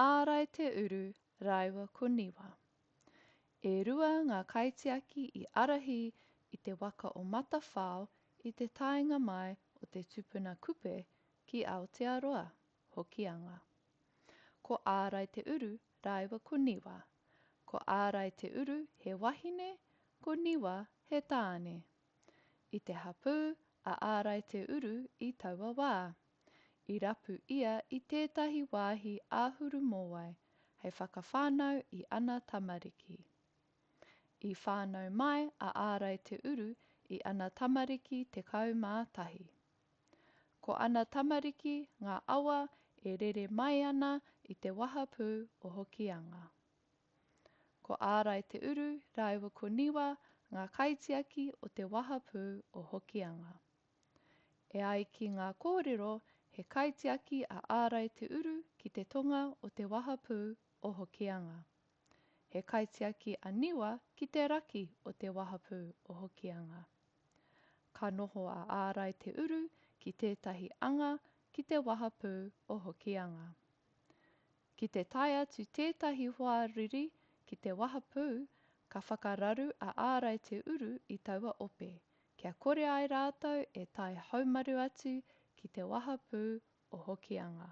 Ārai-te-uru rāua ko Niwa. E rua ngā kaitiaki i ārahi i te waka o Matawhao i te taenga mai o te tupuna Kupe ki Aotearoa, Hokianga. Ko Ārai-te-uru rāua ko Niwa. Ko Ārai-te-uru he wahine, ko Niwa he tāne. I te hapū a Ārai-te-uru i taua wā. I rapu ia i tētahi wāhi āhuru mōwai hei whakawhānau i ana tamariki. I whānau mai a Ārai-te-uru i ana tamariki 11. Ko ana tamariki ngā awa e rere mai ana i te wahapū o Hokianga. Ko Ārai-te-uru rāua ko Niwa ngā kaitiaki o te wahapū o Hokianga. E ai ki ngā kōrero he kaitiaki a Ārai-te-uru ki te tonga o te wahapū o Hokianga. He kaitiaki a Niwa ki te raki o te wahapū o Hokianga. Ka noho a Ārai-te-uru ki tētahi anga ki te wahapū o Hokianga. Ki te tae atu tētahi hoa riri ki te wahapū, ka whakararu a Ārai-te-uru i taua ope, kia kore ai rātou e tae haumaru atu ki te wahapū o Hokianga.